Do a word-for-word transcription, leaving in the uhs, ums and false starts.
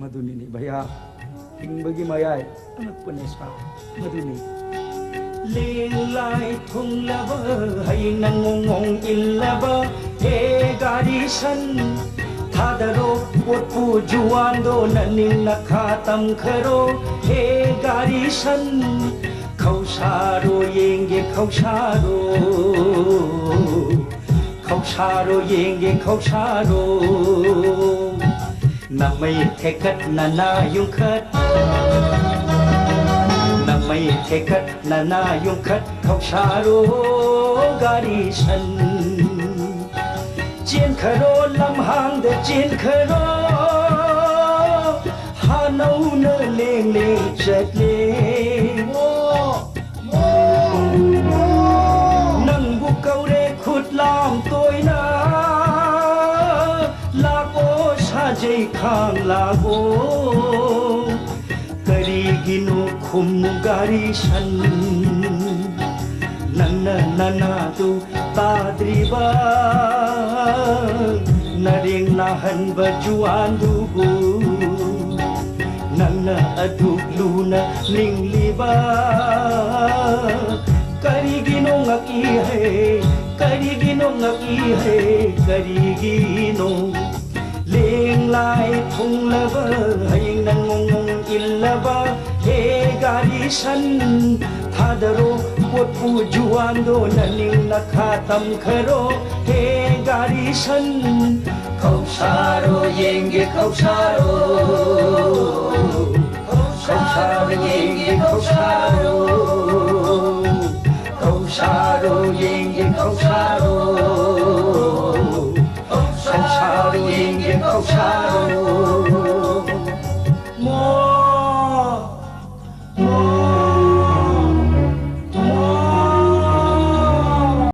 ꯃꯗꯨꯅꯤꯅꯦ ꯚꯩꯌꯥ, ꯍꯤꯡꯕꯒꯤ ꯃꯌꯥꯏ ꯑꯉꯛꯄ ꯅꯦꯁꯥ ꯃꯗꯨꯅꯤ꯫ ꯂꯦꯡꯂꯥꯏ ꯊꯨꯡꯂꯕ, ꯍꯌꯦꯡ ꯅꯪ ꯉꯣꯡ ꯉꯣꯡ ꯏꯜꯂꯕ, ꯍꯦ ꯒꯥꯔꯤ ꯁꯟ, ꯊꯥꯗꯔꯣ ꯄꯣꯠꯄꯨ ꯖꯨꯋꯥꯟꯗꯣ, ꯅꯅꯤꯡ ꯅꯈꯥ ꯇꯝꯈꯔꯣ, ꯍꯦ ꯒꯥꯔꯤ ꯁꯟ, ꯈꯧꯁꯥꯔꯣ ꯌꯦꯡꯒꯦ ꯈꯧꯁꯥꯔꯣ, ꯈꯧꯁꯥꯔꯣ ꯌꯦꯡꯒꯦ ꯈꯧꯁꯥꯔꯣ꯫ ꯅꯃꯩ ꯊꯦꯛꯀꯠ ꯅꯅꯥ ꯌꯨꯡꯈꯠ, ꯅꯃꯩ ꯊꯦꯛꯀꯠ ꯅꯅꯥ ꯌꯨꯡꯈꯠ, ꯈꯧꯁꯥꯔꯣ ꯒꯥꯔꯤ ꯁꯟ꯫ ꯆꯦꯟꯈꯔꯣ ꯂꯝꯍꯥꯡꯗ ꯆꯦꯟꯈꯔꯣ, ꯍꯥꯅꯧꯅ ꯂꯦꯡ ꯂꯦꯡ ꯆꯠꯂꯦ꯫ ꯅꯪꯕꯨ ꯀꯧꯔꯦ ꯈꯨꯠ ꯂꯥꯝ ꯇꯣꯏꯅ, ꯂꯥꯛꯑꯣ ꯁꯥꯖꯩ ꯈꯥꯡ ꯂꯥꯛꯑꯣ꯫ ꯀꯔꯤꯒꯤꯅꯣ ꯈꯨꯝꯃꯨ ꯒꯥꯔꯤ ꯁꯟ, ꯅꯪꯅ ꯅꯅꯥꯗꯨ ꯇꯥꯗ꯭ꯔꯤꯕ? ꯅꯔꯦꯡ ꯅꯥꯍꯟꯕ ꯖꯨꯋꯥꯟꯗꯨꯕꯨ ꯅꯪꯅ ꯑꯗꯨꯛ ꯂꯨꯅ ꯅꯤꯡꯂꯤꯕ? ꯀꯔꯤꯒꯤꯅꯣ ꯉꯛꯏ ꯍꯦ, ꯀꯔꯤꯒꯤꯅꯣ ꯉꯛꯏ ꯍꯦ, ꯀꯔꯤꯒꯤꯅꯣ? ꯂꯦꯡꯂꯥꯏ ꯊꯨꯡꯂꯕ, ꯍꯌꯦꯡ ꯅꯪ ꯉꯣꯡ ꯉꯣꯡ ꯏꯜꯂꯕ, ꯍꯦ ꯒꯥꯔꯤ ꯁꯟ, ꯊꯥꯗꯔꯣ ꯄꯣꯠꯄꯨ ꯖꯨꯋꯥꯟꯗꯣ, ꯅꯅꯤꯡ ꯅꯈꯥ ꯇꯝꯈꯔꯣ, ꯍꯦ ꯒꯥꯔꯤ ꯁꯟ꯫ ꯈꯧꯁꯥꯔꯣ ꯌꯦꯡꯒꯦ ꯈꯧꯁꯥꯔꯣ,